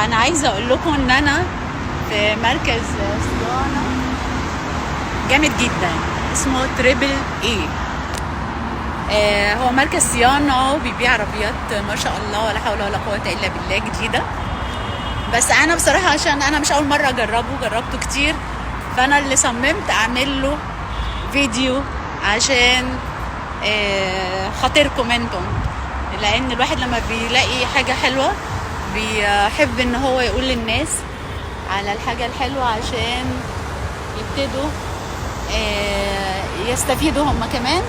انا عايزه اقول لكم ان انا في مركز صيانة جامد جدا اسمه Triple A. هو مركز صيانة وبيبيع عربيات ما شاء الله ولا حول ولا قوة الا بالله جديدة. بس انا بصراحة عشان انا مش اول مرة اجربه، جربته كتير، فانا اللي صممت اعمل له فيديو عشان خاطركم انتم، لان الواحد لما بيلاقي حاجة حلوة بيحب ان هو يقول للناس على الحاجة الحلوة عشان يبتدوا يستفيدوا هم كمان.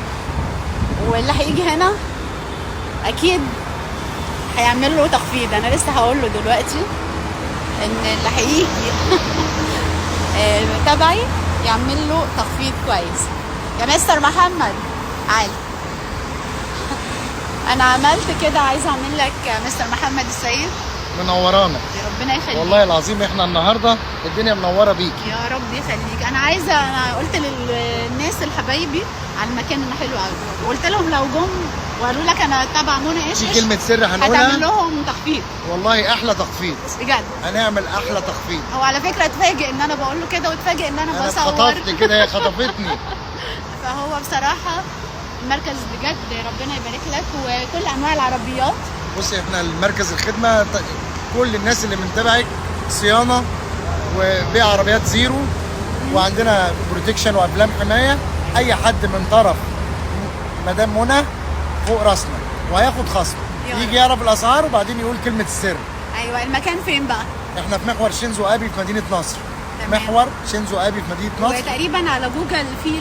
واللي هيجي هنا اكيد هيعمل له تخفيض. انا لسه هقول له دلوقتي ان اللي هيجي تبعي يعمل له تخفيض كويس. يا مستر محمد عالي، انا عملت كده، عايزه اعمل لك يا مستر محمد السيد. منورانا. يا ربنا يخليك. والله العظيم احنا النهارده الدنيا منورة بيك. يا رب يخليك. انا عايزه، انا قلت للناس الحبايبي على المكان انه حلو قوي، وقلت لهم لو جم وقالوا لك انا تبع منى ايش في كلمة سر هنقولها، هتعمل لهم تخفيض. والله احلى تخفيض بجد، هنعمل احلى تخفيض. هو على فكرة اتفاجئ ان انا بقول له كده، واتفاجئ ان انا بصور. انا اتخطفت كده، هي خطفتني. فهو بصراحة المركز بجد ربنا يبارك لك، وكل انواع العربيات. بصي احنا المركز الخدمة كل الناس اللي من تبعك صيانة وبيع عربيات zero، وعندنا protection وافلام حماية. اي حد من طرف مدام منى فوق راسنا وهياخد خصم، يجي يعرف الاسعار وبعدين يقول كلمة السر. ايوه. المكان فين بقى؟ احنا في محور شينزو ابي في مدينة نصر. تمام. محور شينزو ابي في مدينة نصر، وتقريبا على جوجل في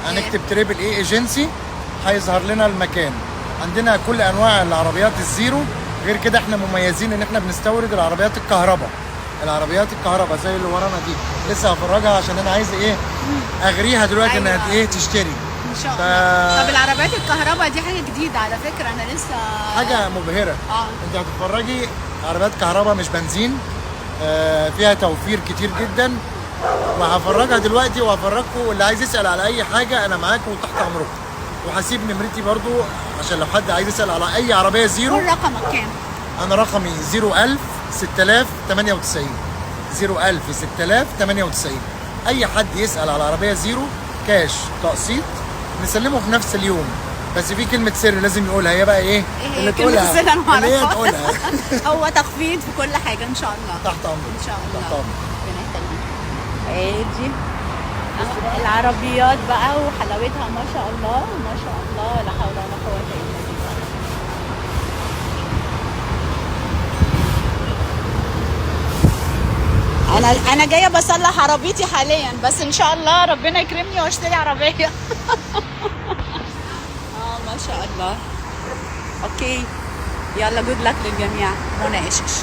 هنكتب Triple A Agency هيظهر لنا المكان. عندنا كل انواع العربيات ال zero. غير كده احنا مميزين ان احنا بنستورد العربيات الكهرباء. العربيات الكهرباء زي اللي ورانا دي، لسه هفرجها عشان انا عايز ايه اغريها دلوقتي. أيوة. انها ايه تشتري ان شاء الله. طب العربيات الكهرباء دي حاجة جديدة على فكرة، انا لسه حاجة مبهرة. انت هتتفرجي عربيات كهرباء مش بنزين، فيها توفير كتير جدا، وهفرجها دلوقتي وهفرجكم. واللي عايز يسال على اي حاجة انا معاكم وتحت امركم، وهسيب نمرتي برضو عشان لو حد عايز يسال على اي عربية zero. قول رقمك كام؟ انا رقمي 01000 6098 01000 6098. اي حد يسال على عربية zero cash تقسيط نسلمه في نفس اليوم، بس في كلمة سر لازم يقولها. هي بقى ايه؟ اللي تقولها كلمة السر انا ما اعرفها. هو تخفيض في كل حاجة ان شاء الله. تحت امرك ان شاء الله. تحت امرك. ربنا يخليك. ادي العربيات بقى وحلاوتها ما شاء الله ما شاء الله، لا حول ولا قوة الا بالله. انا جاية بصلح عربيتي حاليا، بس ان شاء الله ربنا يكرمني واشتري عربية. ما شاء الله. okay، يلا good luck للجميع. منى ايشش.